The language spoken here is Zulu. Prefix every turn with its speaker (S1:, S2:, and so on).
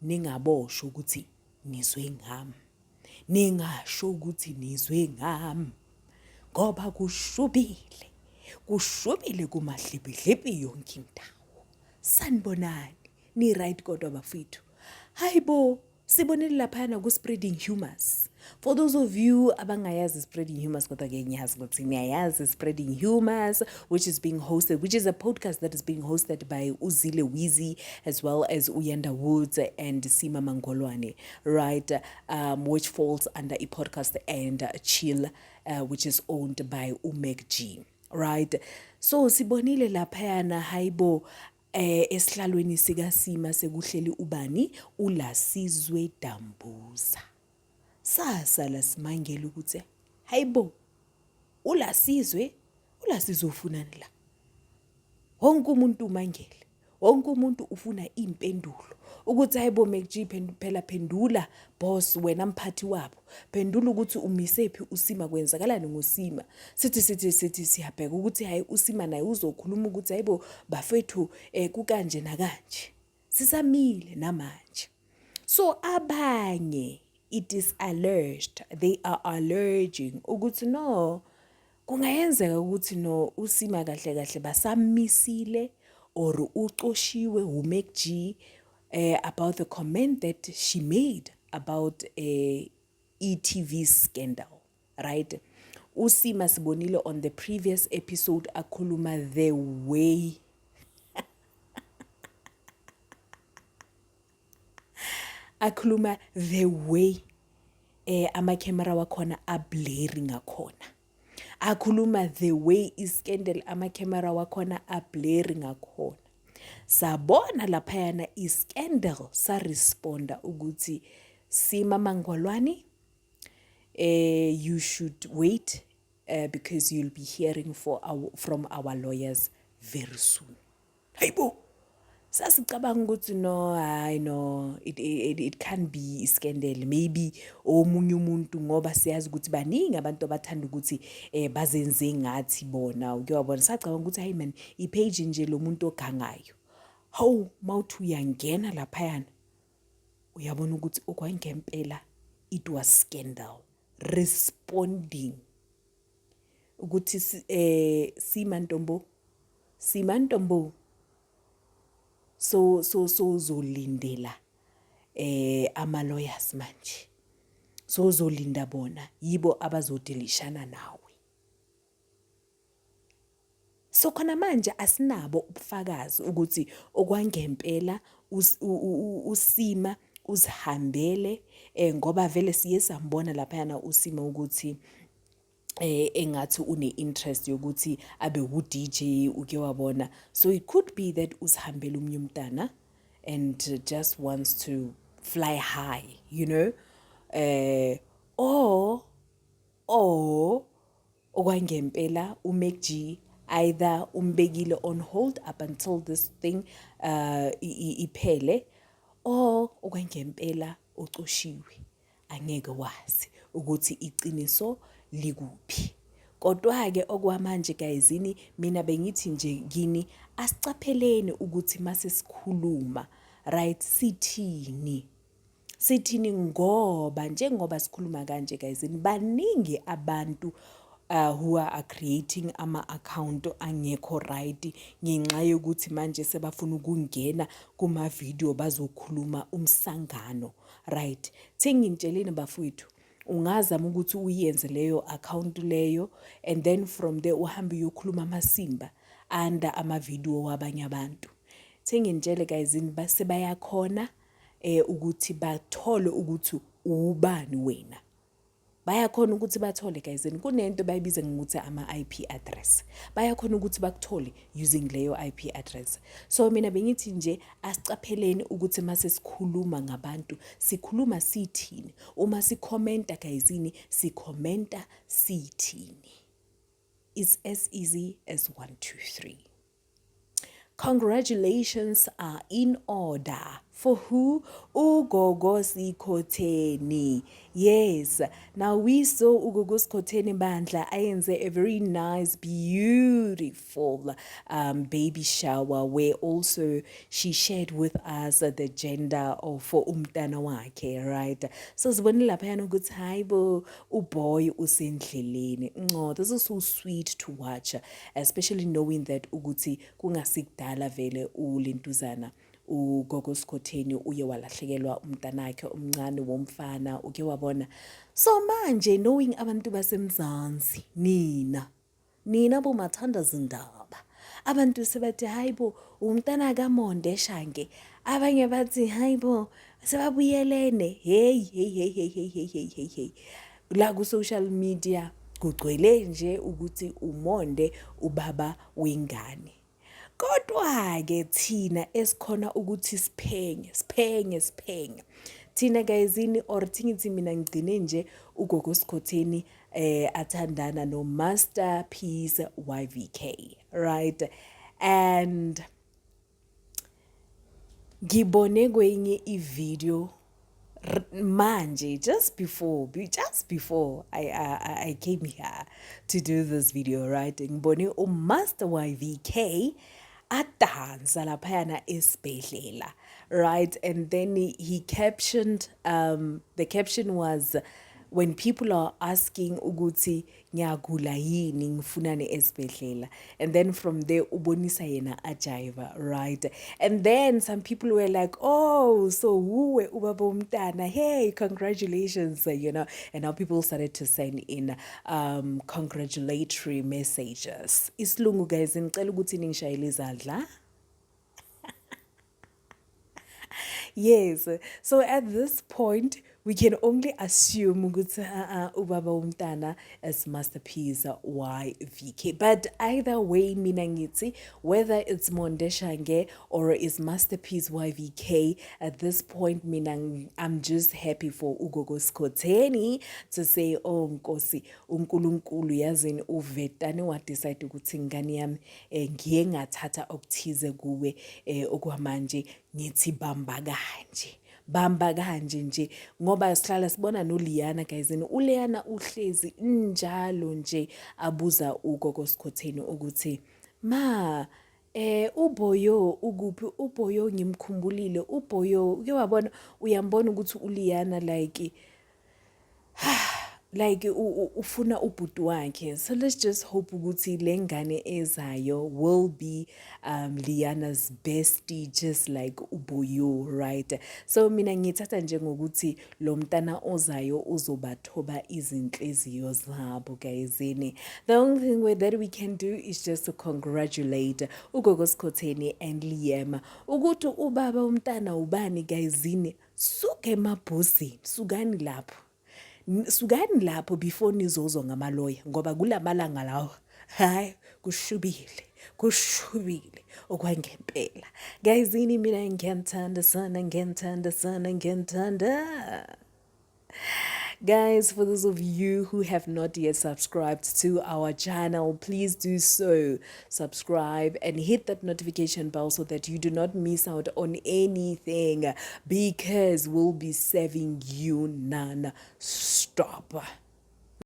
S1: Ningabosho ukuthi nizwe ngami. Ningasho ukuthi nizwe ngami ngoba kushubile. Kushubile kumadlibidlibi yonke indawo. Sanibonani. Ni right kodwa bafethu. Hayibo sibonile laphayana ku-spreading humors. For those of you abangayazi spreading humors, kodwa ke ngiyazi ukuthi niyayazi spreading humors, which is being hosted, which is a podcast that is being hosted by Uzile Wizi as well as Uyanda Woods and Sima Mangolwane, right? Which falls under a podcast and Chill, which is owned by Umek G, right? So sibonile laphayana, hayibo, esihlalweni sikaSima sekuhleli ubani? ULasizwe Dambuza. Sasala simangele ukuthi hayibo, uLasizwe, uLasizwe ufunani la? Wonke umuntu umangele, wonke umuntu ufuna impendulo ukuthi hayibo MacG, phela phendula boss, wena mphathi wabo, phendula ukuthi umisephi uSima, kwenzakalani ngoSima. Sithi siyabheka ukuthi hayi, uSima naye uzokhuluma ukuthi hayibo bafethu, kukanje nakanje. Sisamile namanje. So abanye, it is alleged, they are alleging ukuthi no, kungayenzeka ukuthi no, uSima kahle kahle basamisile or ucoshiwe uMac G about the comment that she made about e-TV scandal, right? USima sibonile on the previous episode akhuluma the way akhuluma, the way ama-camera wakhona ablurry ngakhona, akhuluma the way iscandal ama-camera wakhona ablurry ngakhona. Sabona laphayana iscandal saresponda ukuthi Sima Mangolwane, you should wait because you'll be hearing from our lawyers very soon. Hayibo, sasicabanga ukuthi no, hayi no, it can't be scandal, maybe omunye umuntu, ngoba siyazi ukuthi baningi abantu abathanda ukuthi bazenze ngathi bona uke wabona. Sacabanga ukuthi hayi man, ipage nje lo muntu ogangayo. Hawu, mawuthi uyangena laphayana uyabona ukuthi okwangempela it was scandal responding ukuthi Sima ntombo, Sima ntombo, so uzolindela ama lawyers manje, so uzolinda bona, yibo abazodilishana nawe. So khona manje asinabo ubufakazi ukuthi okwangempela uSima uzihambele, ngoba vele siye sambona laphayana uSima ukuthi engathi une-interest yokuthi abe u-DJ, uke wabona. So it could be that uzihambele omunye umntana and just wants to fly high, or okwangempela uMac G either umbekile on hold up until this thing iphele, or okwangempela ucoshiwe. Angeke wazi ukuthi iqiniso likuphi. Kodwa-ke okwamanje gayizini, mina bengithi nje kini asicapheleni ukuthi mase sikhuluma, right, sithini sithini, ngoba njengoba sikhuluma kanje gayizini, baningi abantu who are creating ama-account angekho right ngenxa yokuthi manje sebafuna ukungena kuma-video bazokhuluma umsangano, right? Thengingitsheleni bafowethu, ungazama ukuthi uyenze leyo account leyo and then from there uhambe uyokhuluma amasimba under ama-video wabanye abantu. Thengintshele gayizini, base bayakhona ukuthi bathole ukuthi ubani wena. Bayakhona ukuthi bathole gayizini, kunento bayibiza ngokuthi ama-IP address, bayakhona ukuthi bakuthole using leyo IP address. So mina bengithi nje asicapheleni ukuthi mase sikhuluma ngabantu sikhuluma sithini, uma sikhomenta gayizini sikhomenta sithini. It's as easy as 1 2 3. Congratulations are in order. For who? Ugogo Skhotheni. Yes. Now we saw Ugogo Skhotheni bandla ayenze a very nice, beautiful baby shower where also she shared with us the gender of umntana wakhe, right? So sibonile laphayana ukuthi hayi bo, uboy usendleleni. No, this is so sweet to watch, especially knowing that ukuthi kungasikudala vele ulentuzana ugogo Skhotheni uye walahlekelwa umntanakhe omncane womfana, uke wabona. So manje, knowing abantu baseMzansi, nina bomathanda zindaba, abantu sebathi, "Hayi bo, umntana kaMonde Shange." Abanye bathi, "Hayi bo, sebabuyelene." Hey, hey, hey, hey, hey, hey, hey, hey, hey, la ku-social media kugcwele nje ukuthi uMonde ubaba wengane. Kodwa-ke thina esikhona ukuthi siphenye, siphenye, siphenye thina gayizini, or thingithi mina ngigcine nje ugogo Sikhotheni athandana no Masterpiece YVK, right? And ngibone kwenye ivideo manje, just before I came here to do this video, right, ngibone uMaster YVK adansa laphayana esibhedlela, right? And then he captioned, the caption was, "When people are asking ukuthi ngiyagula yini, ngifunane esibhedlela." And then from there ubonisa yena ajiva, right? And then some people were like, "Oh, so wuwe ubaba umntana? Hey, congratulations." And now people started to send in congratulatory messages. Isilungu, guys, ngicela ukuthi ningishayele izandla. Yes. So at this point, we can only assume ukuthi ubaba umntana is Masterpiece YVK. But either way, mina ngithi whether it's Monde Shange or is Masterpiece YVK, at this point mina I'm just happy for ugogo Skhotheni to say, "Oh Nkosi, uNkulunkulu yazini uvetane wa decide ukuthi ingane yami, ngiye ngathatha okuthize kuwe, okwamanje ngithi bamba kanje, bamba kanje nje." Ngoba sihlala sibona noLiyana, guys, uLiyana uhlezi njalo nje abuza ugogo Sikhotheni ukuthi, "Ma, uBoyo ukuphi? UBoyo ngimkhumbulile, uBoyo." Uke wabona, uyambona ukuthi uLiyana like ufuna ubhuti wakhe. So let's just hope ukuthi le ngane ezayo will be Liana's bestie, just like uBoyo, right? So mina ngithatha njengokuthi lo mntana ozayo uzobathoba izinhliziyo zabo, gayizini. The only thing that we can do is just to congratulate ugogo Sikhotheni and Liema. Ukuthi ubaba umntana ubani, gayizini, suke emabhosini, sukani lapho, sukani lapho before nizozwa ngamaloya, ngoba kulamalanga lawa, hayi, kushubile, kushubile okwangempela. Gayizini, mina ngiyanithanda sana, ngiyanithanda sana, ngiyanithanda. Guys, for those of you who have not yet subscribed to our channel, please do so. Subscribe and hit that notification bell so that you do not miss out on anything, because we'll be serving you non stop.